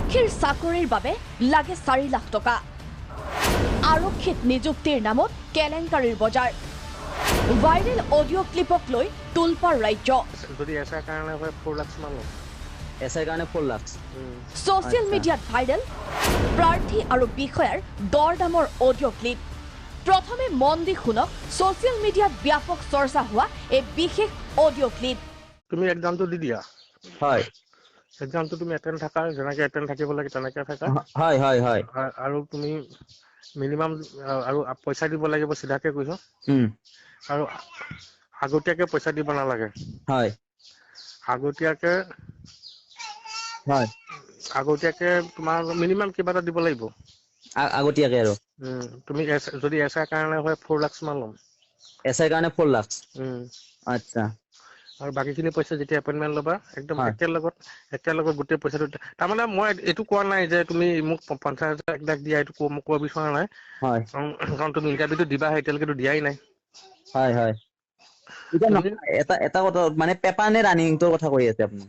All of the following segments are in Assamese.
আৰক্ষীৰ চাকৰিৰ বাবে লাগে 4 লাখ টকা। আৰক্ষীত নিযুক্তিৰ নামত কেলেংকাৰীৰ বজাৰ। ভাইৰেল অডিঅ' ক্লিপক লৈ তোলপাৰ ৰাজ্য। যদি এছআই কাৰণে হয় 4 লাখ মান ল'ম। এছআই কাৰণে 4 লাখ। ছ'চিয়েল মিডিয়াত ভাইৰেল প্ৰাৰ্থী আৰু বিষয়াৰ দৰ দামৰ অডিঅ' ক্লিপ। প্ৰথমে মন দি শুনক ছ'চিয়েল মিডিয়াত ব্যাপক চৰ্চা হোৱা এই বিশেষ অডিঅ' ক্লিপ। তুমি এক্সামটো দি দিয়া। হয়। এক্সামটো তুমি এটেণ্ড থাকা, যেনেকে এটেণ্ড থাকিব লাগে তেনেকে থাকা। হয় হয় হয়। আৰু তুমি মিনিমাম আৰু পইচা দিব লাগিব, চিধাকে কৈছো। আৰু আগতীয়াকে পইচা দিব নালাগে। হয়। আগতীয়াকে হয়, আগতীয়াকে তোমাৰ মিনিমাম কিবা এটা দিব লাগিব। আগতীয়াকে আৰু তুমি যদি এছ আই কাৰণে হয় 4 লাখ মান ল'ম। এছ আই কাৰণে 4 লাখ। আচ্ছা। আৰু বাকীখিনি পইচা যেতিয়া এপইণ্টমেণ্ট ল'বা একদম একেলগত গোটেই পইচাটো। তাৰমানে মই এইটো কোৱা নাই যে তুমি মোক 50 হাজাৰ 1 লাখ দিয়া, এইটো মোক ক'ব বিচৰা নাই। কাৰণ তুমি ইণ্টাৰভিউটো দিবাহে, এতিয়ালৈকেতো দিয়াই নাই। হয় হয়। এটা এটা কথা, মানে পেপাৰ নে ৰানিংটোৰ কথা কৈ আছে আপুনি?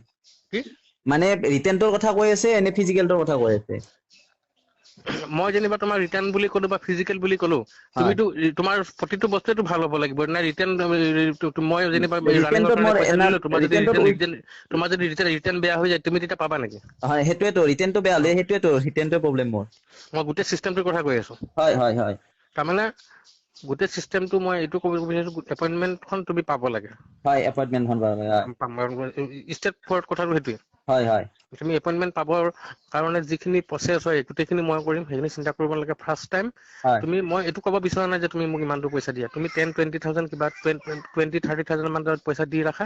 কি মানে ৰিটেনটোৰ কথা কৈ আছে নে ফিজিকেলটোৰ কথা কৈ আছে? মই যেনিবা তোমাৰ ৰিটাৰ্ণ বুলি ক'লো বা ফিজিকেল বুলি ক'লো, তুমিতো তোমাৰ প্ৰতিটো বস্তুৱেতো ভাল হ'ব লাগিব নাই? ৰিটাৰ্ণ মই যেনিবা তোমাৰ যদি ৰিটাৰ্ণ বেয়া হৈ যায় তুমি তেতিয়া পাবা নেকি? হয়, সেইটোৱেতো, ৰিটাৰ্ণটো বেয়া হ'লে সেইটোৱেতো ৰিটাৰ্ণটোৱে প্ৰব্লেম মোৰ। মই গোটেই চিষ্টেমটোৰ কথা কৈ আছো। হয় হয় হয়। তাৰমানে গোটেই চিষ্টেমটো মই এইটো ক'ব বিচাৰিছো, এপইণ্টমেণ্টখন তুমি পাব লাগে। হয়, এপইণ্টমেণ্টখন পাব লাগে। ষ্টেট ফৰৱাৰ্ড কথাটো সেইটোৱে। হয় হয়। তুমি এপইণ্টমেণ্ট পাবৰ কাৰণে যিখিনি প্ৰচেছ হয় গোটেইখিনি মই কৰিম, সেইখিনি চিন্তা কৰিব নালাগে। ফাৰ্ষ্ট টাইম তুমি, মই এইটো ক'ব বিচৰা নাই যে তুমি মোক ইমানটো পইচা দিয়া, তুমি 10 20 থাউজেণ্ড কিবা 20 30 থাউজেণ্ড মান পইচা দি ৰাখা।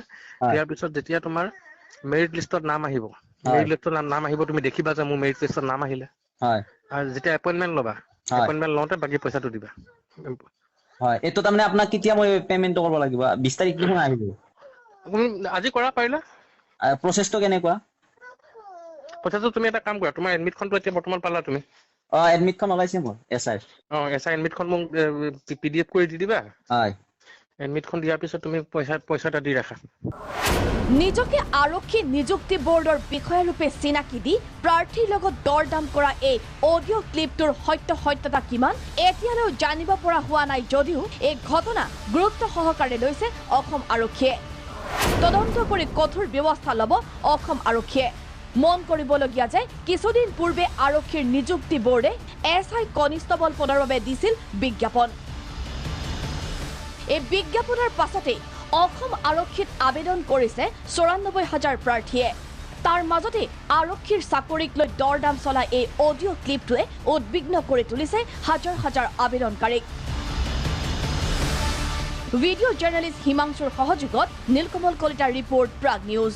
দিয়াৰ পিছত যেতিয়া তোমাৰ মেৰিট লিষ্টত নাম আহিব, মেৰিট লিষ্টত নাম আহিব, তুমি দেখিবা যে মোৰ মেৰিট লিষ্টত নাম আহিলে। আৰু যেতিয়া এপইণ্টমেণ্ট ল'বা, এপইণ্টমেণ্ট লওঁতে বাকী পইচাটো দিবা। হয়, এইটো তাৰমানে আপোনাক কেতিয়া মই পেমেণ্টটো কৰিব লাগিব? 20 তাৰিখ দেখোন আহিব। তুমি আজি কৰা পাৰিলা। প্ৰচেছটো কেনেকুৱা? প্ৰচেছটো তুমি এটা কাম কৰা, তোমাৰ এডমিটখনটো এতিয়া বৰ্তমান পালা তুমি? অ, এডমিটখন ওলাইছে মোৰ S I. O, S I এডমিটখন মোক PDF কৰি দি দিবা। হয়। এডমিটখন দিয়াৰ পিছত তুমি পইচা এটা দি ৰাখা। নিজকে আৰক্ষী নিযুক্তি বৰ্ডৰ বিষয়াৰূপে চিনাকি দি প্ৰাৰ্থীৰ লগত দৰ দাম কৰা এই অডিঅ' ক্লিপটোৰ সত্য সত্যতা কিমান এতিয়ালৈ জানিব পৰা হোৱা নাই যদিও এই ঘটনা গুৰুত্ব সহকাৰে লৈছে অসম আৰক্ষীয়ে। তদন্ত কৰি কঠোৰ ব্যৱস্থা ল'ব অসম আৰক্ষীয়ে। মন কৰিবলগীয়া যে কিছুদিন পূৰ্বে আৰক্ষীৰ নিযুক্তি বৰ্ডে এছ I constable পদৰ বাবে দিছিল বিজ্ঞাপন। এই বিজ্ঞাপনৰ পাছতেই অসম আৰক্ষীত আবেদন কৰিছে 94 হাজাৰ প্ৰাৰ্থীয়ে। তাৰ মাজতে আৰক্ষীৰ চাকৰিক লৈ দৰ দাম চলা এই অডিঅ' ক্লিপটোৱে উদ্বিগ্ন কৰি তুলিছে হাজাৰ হাজাৰ আবেদনকাৰীক। ভিডিঅ' জাৰ্নেলিষ্ট হিমাংশুৰ সহযোগত নীলকমল কলিতাৰ ৰিপৰ্ট, প্ৰাগ নিউজ।